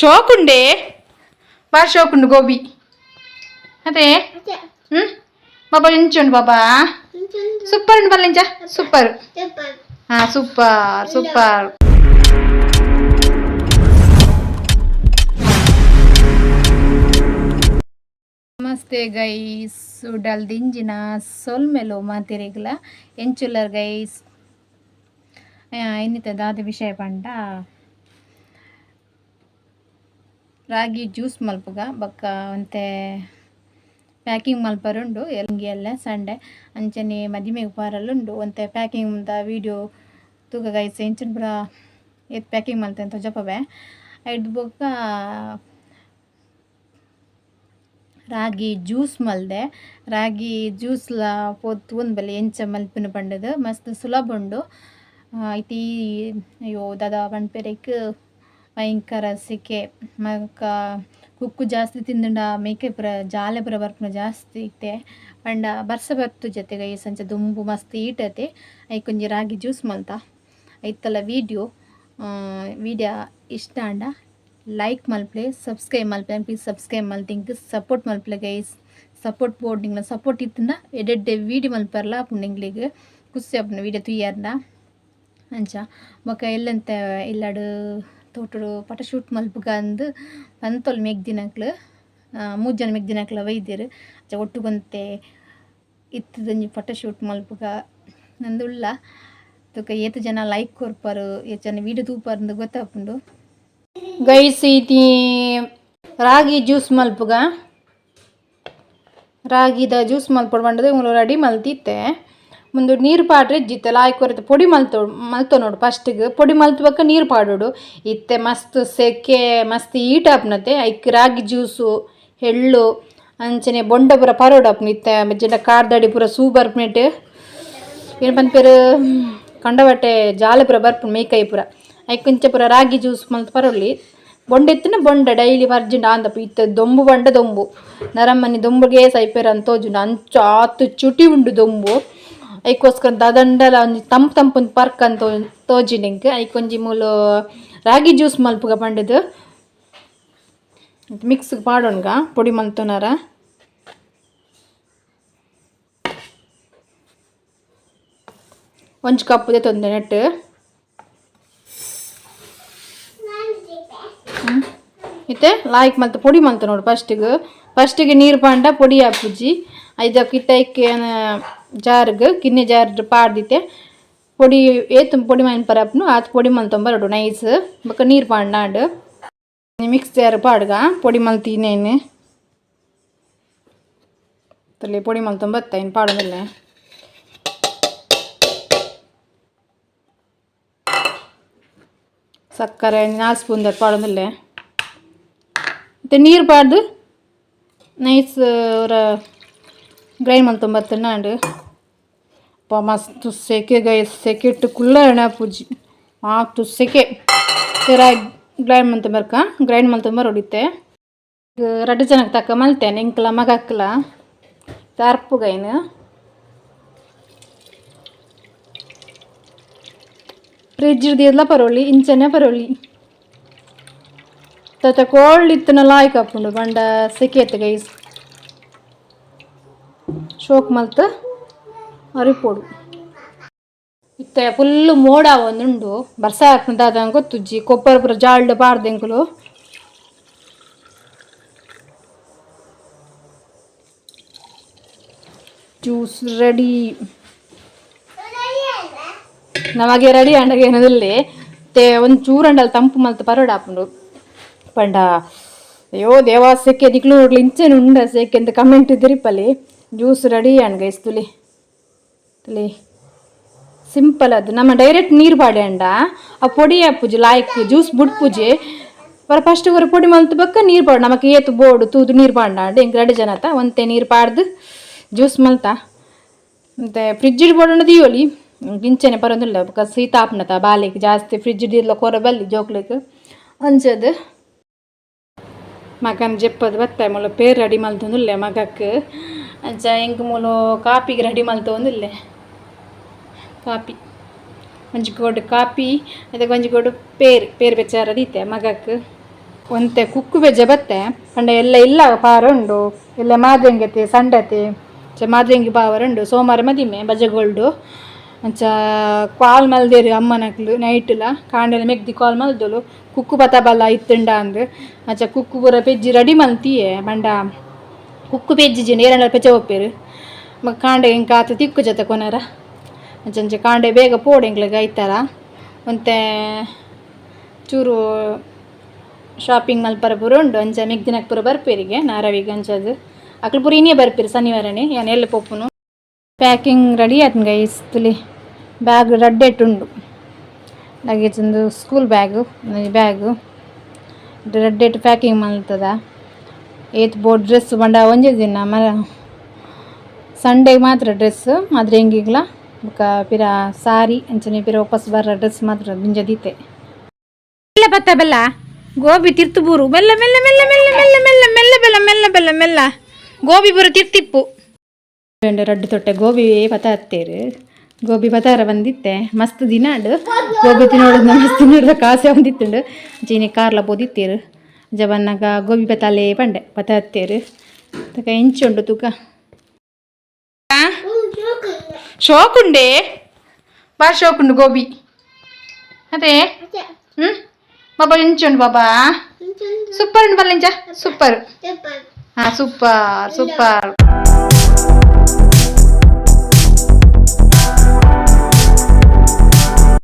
ಶೋಕುಂಡೆ ಬಾರ್ ಶೋಕುಂಡು ಗೋಬಿ ಅದೇ. ಹ್ಮ್ ಬಾಬಾ ಇಂಚುಂಡು ಬಾಬಾ ಸೂಪರ್ ಉಂಡು ಬಲ್ಲಿಂಚ ಸೂಪರ್. ಹಾ super super. Namaste guys, ಉಡಲ್ ದಿಂಜಿನ ಸೊಲ್ಮೆಲು ಮಾತೆರೆಗ್ಲ. ಎಂಚುಲ್ಲರ್ ಗೈಸ್? ಇನ್ನಿತ ದಾದ ವಿಷಯ ಪಂಡ ರಾಗಿ ಜ್ಯೂಸ್ ಮಲ್ಪುಗ ಬೊಕ್ಕ ಒಂತೆ ಪ್ಯಾಕಿಂಗ್ ಮಲ್ಪರುಂಡು. ಎಲ್ಂಗಿ ಎಲ್ಲ ಸಂಡೆ ಅಂಚನೆ ಮದಿಮೆಗ್ ಪಾರಲುಂಡು. ಒಂತೆ ಪ್ಯಾಕಿಂಗ್ ದ ವೀಡಿಯೋ ತೂಕ ಗೈಸ್, ಎಂಚಿನ ಪೂರ ಏತ್ ಪ್ಯಾಕಿಂಗ್ ಮಲ್ತೆ ಅಂತ ತೋಜಪವೆ. ಐಡ್ದ್ ಬೊಕ್ಕ ರಾಗಿ ಜ್ಯೂಸ್ ಮಲ್ದೆ. ರಾಗಿ ಜ್ಯೂಸ್ಲ ಪೋದು ತೂವೊಂದು ಬಲೆ ಎಂಚ ಮಲ್ಪುನು ಪಂಡುದು. ಮಸ್ತ್ ಸುಲಭ ಉಂಡು. ಇತ್ತೆ ಅಯ್ಯೋ ದಾದ ಪನ್ಪೆರೆಕ್ ಭಯಂಕರ ಸೆಕೆ ಬೊಕ ಕುಕ್ಕು ಜಾಸ್ತಿ ತಿಂದುಂಡ ಮೇಕೆ ಪೂರ ಜಾಲೆ ಪೂರ ಬರ್ಪುನ ಜಾಸ್ತಿ ಇತ್ತೆ. ಪಂಡ ಬರ್ಸ ಬರ್ತುಜತೆ ಗೈಸ್, ಅಂಚ ದುಂಬು ಮಸ್ತ್ ಈಟತೆ. ಐಕೊಂಜಿ ರಾಗಿ ಜ್ಯೂಸ್ ಮಲ್ತ ಐತಲ ವೀಡಿಯೋ. ವೀಡಿಯೋ ಇಷ್ಟ ಆಂಡ ಲೈಕ್ ಮಲ್ಪಲೆ, ಸಬ್ಸ್ಕ್ರೈಬ್ ಮಲ್ಪಲೆ. ಪ್ಲೀಸ್ ಸಬ್ಸ್ಕ್ರೈಬ್ ಮಲ್ತಿಂಕ್ ಸಪೋರ್ಟ್ ಮಲ್ಪಲೆ ಗೈಸ್. ಸಪೋರ್ಟ್ ಬೋರ್ಡ್ ನಿಂಗ್ಲ ಸಪೋರ್ಟ್ ಇತ್ತಂಡ ಎಡ್ಡೆಡ್ಡೆ ವೀಡಿಯೋ ಮಲ್ಪರ್ಲ ಆಪುಂಡು. ನಿಂಗ್ಲೆಗ್ ಖುಷಿ ಆಪುಂಡು ವೀಡಿಯೋ ತೂಯರ್ಂಡ. ಅಂಚ ಬೊಕ ಎಲ್ಲಂತ ಇಲ್ಲಡ್ ತೋಟೊಡು ಪಟ ಶೂಟ್ ಮಲ್ಪುಗ ಅಂದ್ ಪಂತೊಲು ಮೆಗ್ದಿನಕ್ಲು, ಮೂಜಿ ಜನ ಮೆಗ್ದಿನಕ್ಲ ಬೈದೆರ್. ಅಂಚ ಒಟ್ಟುಗೊಂತೆ ಇತ್ತುದೊಂಜಿ ಫೋಟೋ ಶೂಟ್ ಮಲ್ಪುಗ ನಂದುಳ್ಳ. ತುಕ ಏತ್ ಜನ ಲೈಕ್ ಕೊರ್ಪರ್, ಏತ್ ಜನ ವೀಡಿಯೋ ತೂಪರ್ ಗೊತ್ತಾಪುಂಡು ಗೈಸ್. ಇತಿ ರಾಗಿ ಜ್ಯೂಸ್ ಮಲ್ಪುಗ. ರಾಗಿದ ಜ್ಯೂಸ್ ಮಲ್ಪೊಡು ಪಂಡದು ಮೂಲು ರೆಡಿ ಮಲ್ತಿತ್ತೆ. ಮುಂದು ನೀರು ಪಾಡ್ರೆ ಇಜ್ಜಿತ್ತೆ ಲಾಯ್ಕ್ ಕೊರತೆ ಪೊಡಿ ಮಲ್ತೊ ಮಲ್ತೊ ನೋಡು. ಫಸ್ಟಿಗೆ ಪೊಡಿ ಮಲ್ತು ಬೊಕ್ಕ ನೀರು ಪಾಡೋಡು. ಇತ್ತೆ ಮಸ್ತ್ ಸೆಕೆ, ಮಸ್ತ್ ಈಟ್ ಆಪುನತೆ. ಐಕ್ ರಾಗಿ ಜ್ಯೂಸು, ಎಳ್ಳು, ಅಂಚನೆ ಬೊಂಡ ಪೂರ ಪರೋಡು ಆಪುನು. ಇತ್ತೆ ಮೆಜ್ಜಿಂಡ ಕಾರ್ದಡಿ ಪೂರ ಸೂ ಬರ್ಪುನೆಟ್ ಏನು ಪನ್ಪೆರ್ ಕಂಡಬಟ್ಟೆ ಜಾಲೆ ಪೂರ ಬರ್ಪುಂಡು ಮೇಕೈ ಪೂರ. ಐಕ್ ಇಂಚ ಪೂರ ರಾಗಿ ಜ್ಯೂಸ್ ಮಲ್ತ್ ಪರೊಲಿ. ಬೊಂಡ ಇತ್ತಿನ ಬೊಂಡ ಡೈಲಿ ಪರ್ಜಿಂಡ ಆಂದಪ್ಪ. ಇತ್ತೆ ದೊಂಬು ಪಂಡ ದೊಂಬು, ನರಮನಿ ದೊಂಬುಗೇ ಸೈಪೆರ್ ಅಂತ ತೋಜುಂಡು. ಅಂಚ ಆತ್ ಚುಟಿ ಉಂಡು ದೊಂಬು. ಐಕೋಸ್ಕರ ದಾದಂಡಲ ಒಂಜಿ ತಂಪು ತಂಪು ಪರ್ಕ್ ಅಂತ ತೋಜಿಂಡು ಎಂಕ್. ಐಕೊಂಜಿ ಮೂಲು ರಾಗಿ ಜ್ಯೂಸ್ ಮಲ್ಪುಗ ಪಂಡುದು ಮಿಕ್ಸ್ ಪಾಡೋಣ್ಗ ಪೊಡಿ ಮಲ್ತೊನರ. ಒಂಜಿ ಕಪ್ ದೆತ್ತೊಂದೆ ನೆಟ್. ಇತ್ತೆ ಲಾಯ್ಕ್ ಮಲ್ತ ಪೊಡಿ ಮಲ್ತ ನೋಡು. ಫಸ್ಟಿಗೆ ಫಸ್ಟಿಗೆ ನೀರು ಪಾಂಡ ಪೊಡಿ ಆಪುಜಿ. ಐದಕ್ಕೆ ಇತ್ತೆ ಐಕ್ ಜಾರ್ಗ್ ಕಿನ್ನೆ ಜಾರ್ ಪಾಡ್ದಿತ್ತೆ. ಪೊಡಿ ಏತ್ ಪೊಡಿ ಮನ್ಪರಪ್ನು ಆತ್ ಪೊಡಿ ಮಲ್ತೊಂಬರೊಡು ನೈಸ್. ಬೊಕ ನೀರು ಪಾಂಡಾಂಡ್ ಮಿಕ್ಸ್ ಜಾರ್ ಪಾಡ್ಗ ಪೊಡಿ ಮಲ್ತಿನೇನು ತಲೆ ಪೊಡಿ ಮಲ್ತೊಂಬತ್ತ ಇನ್ನು ಪಾಡೋದಿಲ್ಲ. ಸಕ್ಕರೆ 4 ಸ್ಪೂನ್ ಪಾಡೊಂದಿಲ್ಲೆ. ಮತ್ತು ನೀರು ಪಾಡ್ದು ನೈಸ್ ಅವರ ಗ್ರೈಂಡ್ ಮಲ್ತೊಂಬತ್ತನಾಂಡ್. ಅಪ್ಪ ಮಸ್ತ್ ಸೆಕೆ ಗೈಸ್, ಸೆಕೆ ಇಟ್ಟು ಕುಲ್ಲ ಪೂಜಿ ಆತು ಸೆಕೆ. Grind ಮಲ್ತೊಂಬರ್ಕ grind ಮಲ್ತೊಂಬರ್ ಹೊಡಿತೆ. ರಡ್ಡು ಜನಕ್ಕೆ ತಕ್ಕ ಮಲ್ತೇನೆ, ಎಂಕ್ಲ ಮಗಕ್ಲ ಅರ್ಪುಗೈನ್. ಫ್ರಿಜ್ ದೀದ್ಲ ಪರೋಲಿ, ಇಂಚನೆ ಪರೋಲಿ. ತತ ಕೋಲ್ಡ್ ಇತ್ತನ ಲಾಯ್ಕ್ ಆಪುಂಡು ಪಂಡ ಸೆಕೆ ಗೈಸ್. ಶೋಕ್ ಮಲ್ತ್ ಅರಿಪೊಡು. ಇತ್ತೆ ಫುಲ್ಲು ಮೋಡ ಒಂದುಂಡು, ಬರ್ಸ ಆಪುಂಡು ದಾದ ಗೊತ್ತುಜ್ಜಿ. ಕೊಬ್ಬರಿ ಪೂರ ಜಾಲ್ಡ್ ಪಾಡ್ದು ಎಂಕುಲು. ಜ್ಯೂಸ್ ರೆಡಿ, ನಮಗೆ ರೆಡಿ ಆಂಡಗ ಏನದಿಲ್ಲೆ ತೆ ಒಂದು ಚೂರಂಡಲ್ ತಂಪು ಮಲ್ತ್ ಪರೋಡು ಆಪುಂಡು. ಪಂಡ ಅಯ್ಯೋ ದೇವಾ ಸೆಕೆ, ನಿಕ್ಲು ನೋಡ್ಲಿ ಇಂಚೆನೆ ಉಂಡ ಸೆಕೆ ಅಂತ ಕಮೆಂಟ್ ಇದ್ರಿಪಲ್ಲಿ. Juice ready and guys. ತುಲಿ ತುಲಿ ಸಿಂಪಲ್ ಅದು. ನಮ್ಮ ಡೈರೆಕ್ಟ್ ನೀರು ಪಾಡ್ಯಾಂಡ ಆ ಪೊಡಿ ಆಪುಜಿ, ಲಾಯ್ಕ್ ಜ್ಯೂಸ್ ಬುಡ್ಪುಜಿ. ಪರ ಫಸ್ಟ್ ಒರ ಪೊಡಿ ಮಲ್ತ್ ಬೊಕ್ಕ ನೀರು ಪಾಡು. ನಮಕ್ ಏತ್ ಬೋಡು ತೂದು ನೀರು ಪಾಂಡ. ಎಂಕ್ ರಡ್ಡ್ ಜನತ ಒಂತೆ ನೀರು ಪಾಡ್ದು ಜ್ಯೂಸ್ ಮಲ್ತ. ಮತ್ತೆ ಫ್ರಿಜ್ ಬೋಡಂಡ ದೀವೊಲಿ, ಇಂಚನೆ ಪರೊಂದುಲ್ಲ. ಬೊಕ ಶೀತ ಆಪುಂಡತ ಬಾಲೆಗ್ ಜಾಸ್ತಿ ಫ್ರಿಜ್ ದೀಡ್ಲ ಕೊರ ಬಲ್ಲಿ ಜೋಕ್ಲೆಗ್. ಅಂಚದ್ ಮಗನ್ ಜೆಪ್ಪದು ಬತ್ತೆ. ಮೂಲು ಪೇರ್ ರೆಡಿ ಮಲ್ತೊಂದುಲ್ಲೆ ಮಗಕ್. ಅಂಚ ಎಂಕ್ ಮೂಲು ಕಾಪಿಗೆ ರೆಡಿ ಮಲ್ತೊಂದುಲ್ಲೆ. ಕಾಪಿ ಒಂಜಿ ಗೋಡು ಕಾಪಿ, ಅದಕ್ಕೆ ಒಂಜಿ ಗೋಡು ಪೇರ್ ಪೇರ್ ಬೆಚಾರ ದೀತೆ ಮಗಕ್. ಒಂತೆ ಕುಕ್ಕು ಬೆಜ ಬತ್ತೆ ಪಂಡ ಎಲ್ಲ ಇಲ್ಲ ಪಾರ ಉಂಡು ಎಲ್ಲ ಮಾದ್ರೆಂಗತೆ ಸಂಡತೆ ಚ ಮಾದ್ರೆಂಗಿ ಬಾವರ ಉಂಡು. ಸೋಮವಾರ ಮದಿಮೆ ಬಜಗೋಲ್ಡು. ಅಂಚ ಕಾಲ್ ಮಲ್ದೇರು ಅಮ್ಮನಕ್ಲು ನೈಟ್ಲ ಕಾಂಡೆಲ ಮೆಗ್ದಿ ಕಾಲ್ ಮಲ್ದೋಲು ಕುಕ್ಕು ಬತ್ತ ಬಲ್ಲ ಇತ್ತುಂಡ ಅಂದ್. ಅಂಚ ಕುಕ್ಕು ಪೂರ ಪೆಜ್ಜಿ ರೆಡಿ ಮಲ್ತಿಯೆ. ಪಂಡ ಕುಕ್ಕು ಪೆಜ್ಜಿಜಿ ನೇರಳ ಪೆಚ್ಚ ಒಪ್ಪೇರು ಬೊಕ ಕಾಂಡೆ ಎಂಕ್ ಆತ್ ತಿಕ್ಕು ಜತೆ ಕೊನರ. ಅಂಚ ಅಂಚ ಕಾಂಡೆ ಬೇಗ ಪೋಡು ಎಂಕ್ಲೆಗ್ ಐತಾರ. ಒಂತೆ ಚೂರು ಶಾಪಿಂಗ್ ಮಲ್ಪರ ಪೂರ ಉಂಡು. ಅಂಚ ಮೆಗ್ದಿನಕ್ ಪೂರ ಬರ್ಪೇರಿಗೆ ನಾರವಿಗೆ. ಅಂಚದು ಅಕ್ಲು ಪೂರ ಇನಿಯೇ ಬರ್ಪೇರು ಶನಿವಾರನೇ. ಯಾನ್ ಎಲ್ಲೆ ಪೋಪುನು. ಪ್ಯಾಕಿಂಗ್ ರೆಡಿ ಆಯ್ತು ಗೈಸ್. ತುಲಿ ಬ್ಯಾಗ್ ರಡ್ಡೆಟ್ ಉಂಡು. ಲಗೇಜ್ ಒಂದು school bag, bag ರಡ್ಡೆಟ್ packing ಮಲ್ತದ. ಏತ್ ಬೋಡ್ ಡ್ರೆಸ್ ಪಂಡ ಒಂಜೇ ದಿನ ಮ ಸಂಡೇ ಮಾತ್ರ ಡ್ರೆಸ್ ಆದ್ರೆ ಎಂಗಿಗ್ಲ ಬೊಕ ಪಿರ ಸಾರಿ ಅಂಚನೆ ಪಿರ ವಾಪಸ್ ಬರ್ರ ಡ್ರೆಸ್ ಮಾತ್ರ ದಿಂಜ ದೀತೆ. ಮೆಲ್ಲ ಬತ್ತ ಬೆಲ್ಲ ಗೋಬಿ ತಿರ್ತು ಬೂರು. ಮೆಲ್ಲ ಮೆಲ್ಲ ಮೆಲ್ಲ ಮೆಲ್ಲ ಮೆಲ್ಲ ಮೆಲ್ಲ ಮೆಲ್ಲ ಬೆಲ್ಲ ಮೆಲ್ಲ ಬೆಲ್ಲ ಮೆಲ್ಲ ಗೋಬಿ ಬೂರು ತಿರ್ತಿಪ್ಪು. ರಡ್ಡು ತೊಟ್ಟೆ ಗೋಬಿ ಪತ ಹತ್ತೇರು. ಗೋಬಿ ಪತಾರ ಬಂದಿತ್ತೆ. ಮಸ್ತ್ ದಿನಾಡು ಗೋಬಿ ತಿನ್ನೋಡು, ಮಸ್ತ್ ತಿನ್ನೋಡು ಕಾಸೆ ಬಂದಿತ್ತುಂಡು. ಚೀನಿ ಕಾರ್ಲ ಪೋದಿತ್ತೇರು. ಜಬನ್ನಾಗ ಗೋಬಿ ಪತಾಲೆ ಪಂಡೆ, ಪತ ಹತ್ತೇರು. ತಕ ಎಂಚುಂಡು ತೂಕ. ಶೋಕುಂಡೆ ಬಾ, ಶೋಕುಂಡು ಗೋಬಿ. ಅದೇ ಬಾಬಾ ಎಂಚುಂಡು ಬಾಬಾ? ಸೂಪರ್ ಉಂಡು ಬಲ್ಲಿಂಚ. ಸೂಪರ್. ಹಾ, ಸೂಪರ್ ಸೂಪರ್.